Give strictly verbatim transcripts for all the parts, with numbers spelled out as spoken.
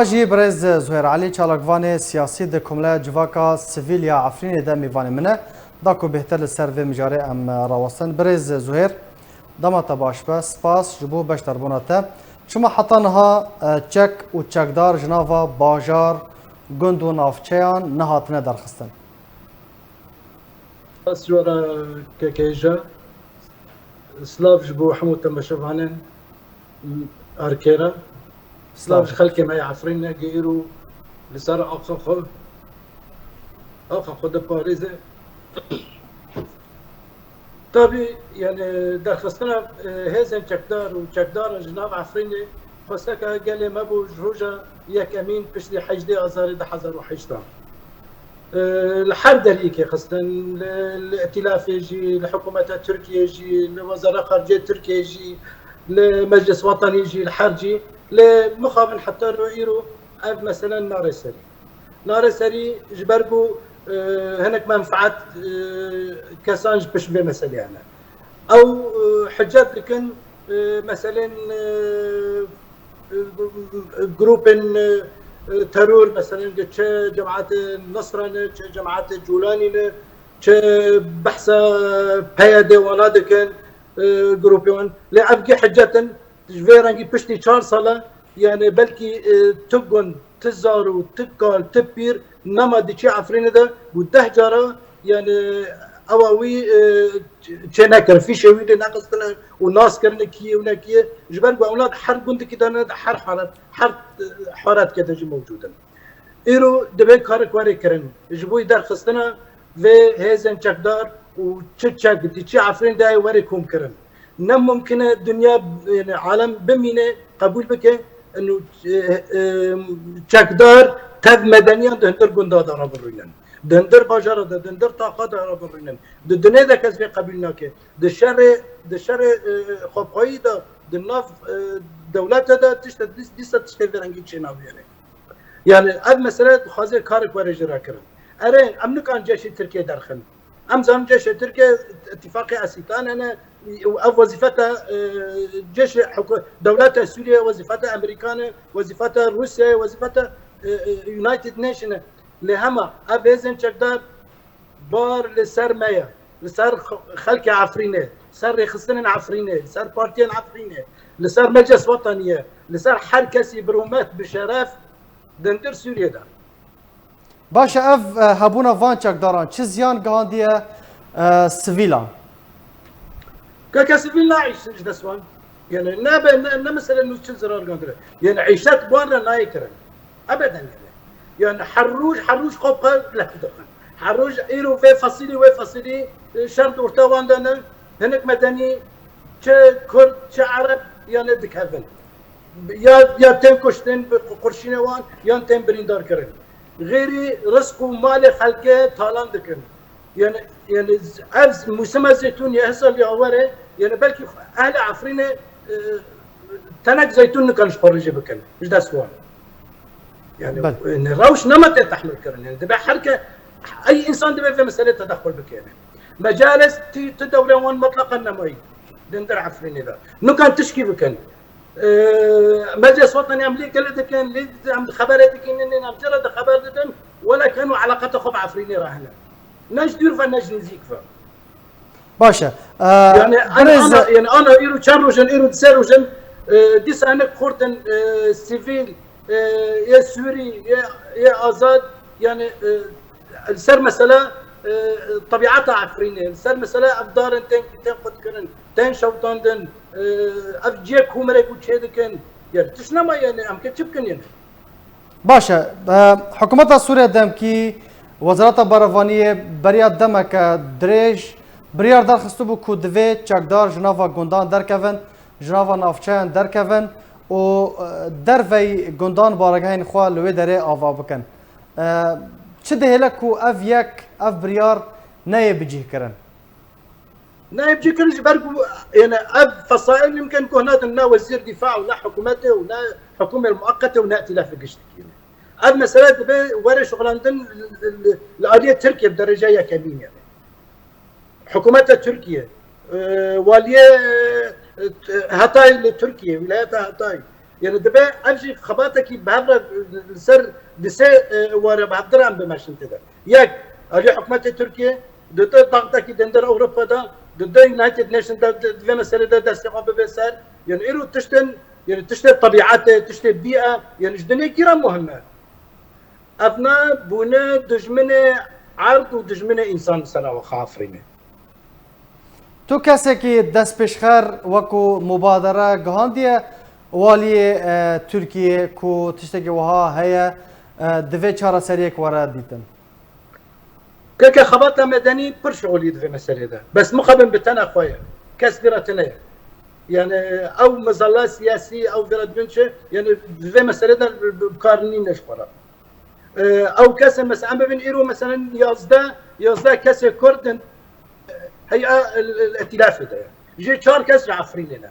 Jî birêz Zuhêr Elî, çalakvanê siyasî di Komeleya Civaka Sivîl ya Efrînê de mêvanê min e. Da ku bêhtir li ser vê mijarê em rawestin. Birêz Zuhêr, dema te baş be, spas ji bo beşdarbûna te. Çima heta niha, e, çek û çekdar ji nava bajar, gund û navçeyan nehatine derxistin? Spas ji we re kekeyja. Silav ji bo hemû temaşevanên Erkê re. Silav ji xelkê me ya Efrînê, ku îro li ser axa xwe, axa xwe diparêze. Tabî, yani, derxistina, e, hêzên çekdar û çekdaran ji nav Efrînê xwesteka gelê me bû ji roja yekemîn piştî hejdê Azarê du hezar û heşt a. E, li her deriyekê xistin, li, li Îtîlafê jî, li hikûmeta Tirkiyê jî, li Wezara Xaricê Tirkiyê jî, li Meclis Wetanî jî, li her cî, lê mixabin heta ro îro ev mesele nare serî. Nare serî ji ber ku, e, hinek menfaet, e, kesan ji pişt vê meselê hene. Ew, e, hicet dikin, e, meselên, e, e, grûpên, e, e, teror, meselên çi cemaetê Nusra ne, çi cemaetê Culanî ne, çi behsa P Y D wana dikin, e, grûpê wan. Lê ev gî hicet in, ji vê rengî piştî çar sala, yani belkî, e, tu gund, tu zarok, tu kal, tu pîr, nema diçî Efrînê de û deh cara, yani ewa wî, e, çê nekir, fîşê wî lê neqistine û nas kirine kî ye û ne kî ye. Ji ber ku ewlad her gundikî de ne, di her haret, her, e, haretkê de jî mewcûd in. Îro divê karek were kirin. Ji bo derxistina vê hêzên çekdar û çi çek diçî Efrînê de were kom kirin. Ne mumkin e dinya, yani alem bimîne, qebûl bike, inu, e, e, çekdar tev medeniyan di hundir gunda de rabirûnin. Di hundir bajara de, di hundir taxa de rabirûnin. Di dinê de kes vê qebûl nake. Di şerê, di şerê, e, xwepxweyî de, di nav, e, dewlete de tişte dîs-, dîsa tiştê vê rengî çênabiyene. Yani ev mesele dixwaze karek were jê re kirin. Erê, em nikan ceşê Tirkiyê derxin. Em zanin ceşê Tirkiyê îtîfaqê Esîtan hene û ev wezîfeta, e, ceşê hikû-, dewleta Sûriyê, wezîfeta Amerîkan e, wezîfeta Rûsyayê, wezîfeta, e, e, United Nation e. Lê hema ev hêzên çekdar bar li ser me ye. Li ser x-, xelkê Efrînê, li ser rêxistinên Efrînê, li ser partiyên Efrînê, li ser Meclis Wetaniyê, li ser her kesî bi rûmet, bi şeref di hundir Sûriyê de. Baş e, ev, e, hebûna van çekdaran çi ziyan gihandiye, e, sivîlan? Keke sivîl naîşin ji dest wan. Yani ne be, ne, ne mesele nû çi zirar gandire. Yani îşet wan re nayê kirin. Ebeden yani. Yani her roj, her roj xwe bi xwe leh dixin. Her roj îro vê fesilî, wê fesilî, e, şer di orta wan de ne. Hinek medenî çi Kurd, çi Ereb yani dikevin. Ya, ya tên kuştin bi qurşînê wan, yan tên birîndar kirin. Xêrî rizq û malê xelkê talan dikin. Yani, yani ev mûsima zeytûnê hesa lê aware, yani belkî ehlê Efrînê, e, tenek zeytûn nikan ji xwe re jê bikin, ji dest wan. Yani, Belê. yani rewş nema tê tehmil kirin. Yani dibe her ke, ey însan dibe vê meselê tedexul bike. Yani. Mecales ti, ti dewrê wan mutlaqan nemayî. Dindir Efrînê de. Nikan tişkî bikin. E, Meclis Wetanî em lê gele dikin, lê em xebere dikin, em jê re di xeber didin, wele ken û eleqeta xwe bi Efrînê re hene. Ne ji dûr ve, ne ji nizîk ve. Baş e. E, Yani, ana, birêz ana, yani, ana, îro çend roj in, îro di sê roj in, e, dîsa hinek xort in, e, sivîl, e, yê Sûrî, yê, yê azad, yani, e, li ser mesela, e, tebiata Efrînê, li ser mesela ev dar in tên, tên qutkirin, tên şewitandin, e, ev cihê komelê ku çê dikin, yani, tişt nema, yani, em ke çi bikin, yani? Baş e. E, hikûmeta Sûriye demkî, Wezareta Berevaniyê beriya demeke dirêj biryar derxistibû ku divê çekdar ji nava gundan derkevin, ji nava navçeyan derkevin û, e, dervey gundan baregehên xwe li wê derê ava bikin. E, çi dihêle ku ev yek, ev biryar neyê bicihkirin? Nayê bicihkirin ji ber ku, yani, ev fesaîl mimkin ku nadin ne wezîr dîfa û ne hikûmetê û ne hikûmê mueqetê û ne îtîlafê giştikî ne. Ev mesele dibe were şixulandin li, li, li aliyê Tirkiye bi dereca yekemîn, yani. Hikûmeta Tirkiye, e, waliyê, e, Hatay li Tirkiye, wîlayeta Hatay, Yani dibe ev jî xebatekî bi hev re li ser di sê, e, were bi hevdiran bimeşin tê de. Yek, alî hikûmetê Tirkiye, di du daxtekî di hundir Ewropa de, di du United Nations de, di, di vê meselê de destê xwe bibe ser. Yani îro tiştên, yani tiştê tebîetê, tiştê bîye, yani ji dinê gîra muhim e. Evna bûne dijminê erd û dijminê însan li ser ew xafirîne. Tu kesekî destpêşxer wekû mubadere gihandiye waliyê, e, Tirkiyê ku tiştekî wiha heye, e, divê çareseriyek were dîtin? Keke xebata medenî pir şixulî di vê meselê de. Bes mixabin bi tena xwe ye. Kes vî re tune ye. Yani ew mezala siyasî, ew vî re dibin çi? Yani di vê meselê de bi, bi, bi kar nîne ji xwe re. E, ew kesên mesela em bibin îro mesela yazdeh, yazdeh kesê Kurd in, e, heya el, el, îtîlafê de ye. Jê çar kes ji Efrînê ne.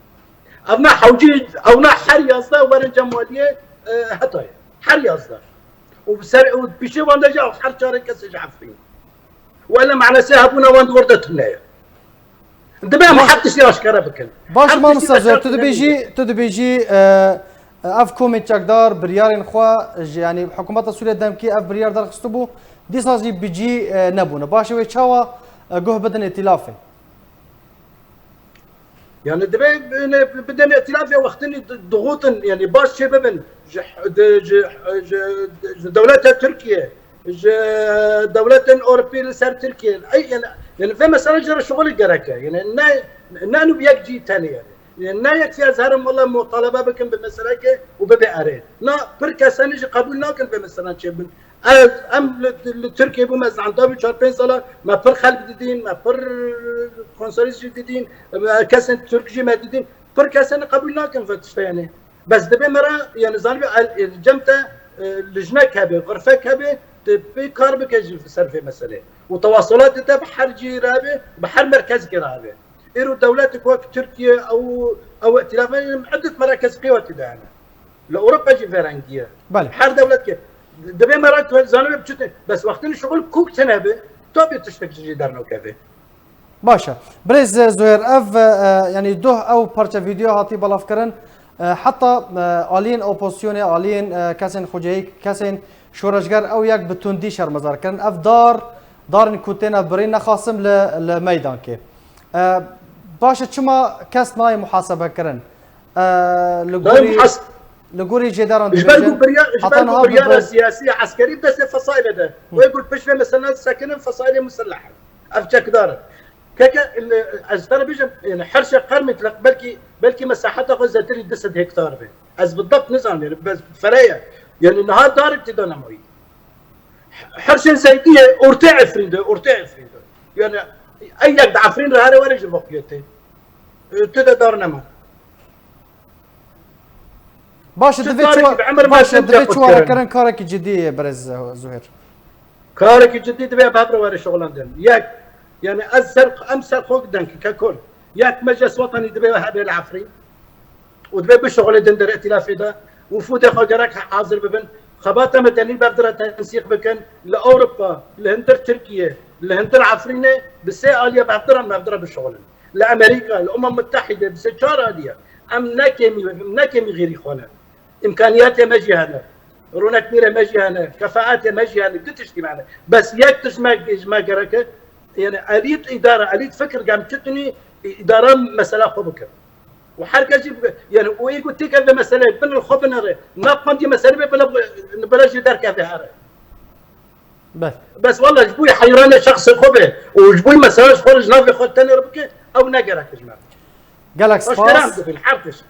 Evna hewcî, ewna her yazdeh werin cem waliyê, e, Hetayê. Her yazdeh. Û bi ser, û pişê wan de jî ew her çarê kesê ji Efrînê. Wele manasê hebûna wan di wir de tune ye. Dibe em her tiştî aşkere bikin. Baş, mamosta Zoher, tu dibêjî, tu dibêjî, e, ev komên çekdar biryarên xwe ji, yanî hikûmeta Sûriye demkî ev biryar derxistibû, dîsa jî bi cî, e, nebûne. Baş e, wê çawa, e, guh bidin îtîlafê? Yani dibe bidin îtîlafê wextinî di-, dixutin, yani baş çê bibin ji, di, ji, ji, ji dewleta Tirkiye, ji dewletên Ewropî li ser Tirkiye. Ey, yani, yani vê mesela jê re şixulî gerek e. Yani ne, ne nû bi yek cî tenê yani. Yani ne yek ez herim wela mutalebe bikim bi meseleke û bibe erê. Na pir kesanî jî qebûl nakin vê mesela çêbin. Ez, em li, li Tirkiye bûme, ez enda bû çar pênc sala, me pir xelk didîn, me pir konserî jî didîn, me kesên Tirk jî me didîn. Pir kesên qebûl nakin vê tişte yani. Bes dibe me re, yani zanibî el, el, cem te, e, lijnek hebe, xurfek hebe, tu pê kar bike ji ser vê meselê. Û tewasolatê te bi her cî re hebe, bi her merkezkê re hebe. Îro dewletek wek Tirkiye, ew, ew îtîlafê, edet merekez qîwetî de hene. Li Ewropa jî vê rengî ye. Belê. Her dewlet ke, dibe me re zanibê bi çi tê. Bes wextê şixul kûk tune be, tabî tiştek jî dernakeve. Baş e. Birêz Zuhêr, ev, e, yanî duh ew parça vîdeo hatî belavkirin, e, heta, e, aliyên opozisyonê, aliyên, e, kesên xwecihî, kesên şoreşger ew yek bi tundî şermezar kirin. Ev dar, darên ku têne birîn nexasim li, li meydankê. E, baş e, çima kes nayê muhasebe kirin? E, li gorî, li gorî jêderan dibêjin, heta niha bi biryara siyasî, eskerî bi destê fesaîlê de. Wê ku pişt vê mesela disekinin fesaîlê misileh in. Ev çekdar in. Keke, ez te re bêjim, yani her şey qermî, belkî, belkî mesaheta xwe zêtirî du sed hektar be. Ez bi debt nizanim, yani bes fere ye. Yani niha darek tê de nemayî. Her şey zeytî ye, ortê Efrîn de, ortê Efrîn de. Yani ey yek di Efrîn re here were ji vaqiyetê. E, tu de dar nema. Baş e, divê çi were kirin, karekî cidî ye, birêz Zuhêr. Karekî cidî divê bi hev re were şixulandin. Yek, yani ez ser, em ser xwe deng, ke Kurd. Yek Meclis Wetanî divê hebe li Efrîn. Û divê bişixulê di hundir îtîlafê de. Wifûdê xwe gerek hazir bibin. Xebata medenî bi hev re tensîq bikin. Li Ewropa, li hundir Tirkiye, li hundir Efrînê bi sê aliya bi hev re em bi hev re bişixulin. Li Amerîka, li Umem Mutehîde, bi sê çar aliya. Em ne kêmî, ne kêmî xêrî xwe ne. Îmkaniyatê me jî hene. Ronekbîrê me jî hene. Kefaetê me jî hene. Du tiştî me hene. Bes yek tişt me, ji me gereke, yani elît îdare, elît fikir, gem çi tunî îdare mesela xwe bikin. Û her kes jî, yani û ê ku têkeve meseleyê, bin li xwe binere. Naqandî meselê be, bila, bila jî derkeve here. Bes. Bes wala ji bo heyranê şexsê xwe be û ji bo mesela ji xwe ji navê xwe tenê re bike, ew ne gerek ji me. Gelek spas. Eşkere em dibin her tişt.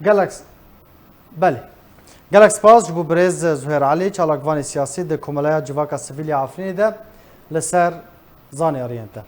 Gelek s-, belê. Gelek spas ji bo birêz Zuhêr Elî, çalakvanê siyasî di Komeleya Civaka Sivîl ya Efrînê de li ser zanyariyên te.